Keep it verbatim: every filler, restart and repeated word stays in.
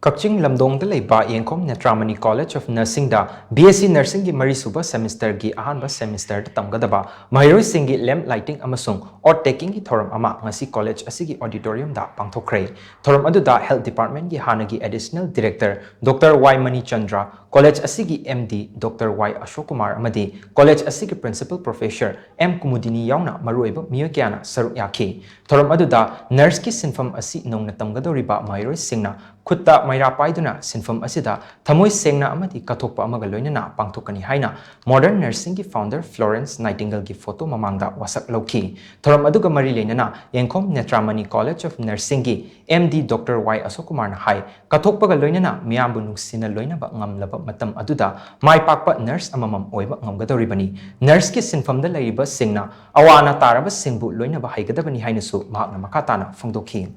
ꯀꯛꯆꯤꯡ ꯂꯝꯗꯣꯡꯗ ꯂꯩꯕ ꯌꯦꯡꯈꯣꯝ ꯅꯦꯇ꯭ꯔꯥꯃꯅꯤ College of Nursingꯗ B S C Nursingꯒꯤ ꯃꯔꯤꯁꯨꯕ semesterꯒꯤ ꯑꯍꯥꯟꯕ semesterꯗ ꯇꯝꯒꯗꯕ ꯃꯍꯩꯔꯣꯏꯁꯤꯡꯒꯤ lamp lighting ꯑꯃꯁꯨꯡ oath takingꯒꯤ ꯊꯧꯔꯝ ꯑꯃ ꯉꯁꯤ college ꯑꯁꯤꯒꯤ auditoriumꯗ ꯄꯥꯡꯊꯣꯛꯈ꯭ꯔꯦ꯫ ꯊꯧꯔꯝ ꯑꯗꯨꯗ Health Departmentꯒꯤ ꯍꯥꯟꯅꯒꯤ Additional Director Doctor Y Manichandra, college ꯑꯁꯤꯒꯤ M D Doctor Y ꯑꯁꯣꯛ ꯀꯨꯃꯥꯔ ꯑꯃꯗꯤ college ꯑꯁꯤꯒꯤ Principal Professor M ꯀꯨꯃꯨꯗꯤꯅꯤ ꯌꯥꯎꯅ ꯃꯔꯨꯑꯣꯏꯕ ꯃꯤꯑꯣꯏ ꯀꯌꯥꯅ ꯁꯔꯨꯛ ꯌꯥꯈꯤ꯫ ꯊꯧꯔꯝ ꯑꯗꯨꯗ nurseꯀꯤ ꯁꯤꯟꯐꯝ ꯑꯁꯤ ꯅꯧꯅ ꯇꯝꯒꯗꯧꯔꯤꯕ ꯃꯍꯩꯔꯣꯏꯁꯤꯡꯅ ꯈꯨꯠꯇ ꯃꯩꯔꯥ ꯄꯥꯏꯗꯨꯅ ꯁꯤꯟꯐꯝ ꯑꯁꯤꯗ ꯊꯃꯣꯏ ꯁꯦꯡꯅ ꯑꯃꯗꯤ ꯀꯠꯊꯣꯛꯄ ꯑꯃꯒ ꯂꯣꯏꯅꯅ ꯄꯥꯡꯊꯣꯛꯀꯅꯤ ꯍꯥꯏꯅ Modern Nursingꯒꯤ founder Florence Nightingaleꯒꯤ photo ꯃꯃꯥꯡꯗ ꯋꯥꯁꯛ ꯂꯧꯈꯤ꯫ ꯊꯧꯔꯝ ꯑꯗꯨꯒ ꯃꯔꯤ ꯂꯩꯅꯅ ꯌꯦꯡꯈꯣꯝ ꯅꯦꯇ꯭ꯔꯥꯃꯅꯤ College of Nursingꯒꯤ M D Doctor Y ꯑꯁꯣꯛ ꯀꯨꯃꯥꯔꯅ ꯍꯥꯏ, ꯀꯠꯊꯣꯛꯄꯒ ꯂꯣꯏꯅꯅ ꯃꯤꯌꯥꯝꯕꯨ ꯅꯨꯡꯁꯤꯅ ꯂꯣꯏꯅꯕ ꯉꯝꯂꯕ ꯃꯇꯝ ꯑꯗꯨꯗ ꯃꯥꯏ ꯄꯥꯛꯄ nurse ꯑꯃꯃꯝ ꯑꯣꯏꯕ ꯉꯝꯒꯗꯧꯔꯤꯕꯅꯤ꯫ Nurseꯀꯤ ꯁꯤꯟꯐꯝꯗ ꯂꯩꯔꯤꯕꯁꯤꯡꯅ ꯑꯋꯥ ꯑꯅꯥ ꯇꯥꯔꯕꯁꯤꯡꯕꯨ ꯂꯣꯏꯅꯕ ꯍꯩꯒꯗꯕꯅꯤ ꯍꯥꯏꯅꯁꯨ ꯃꯍꯥꯛꯅ ꯃꯈꯥ ꯇꯥꯅ ꯐꯣꯡꯗꯣꯛꯈꯤ꯫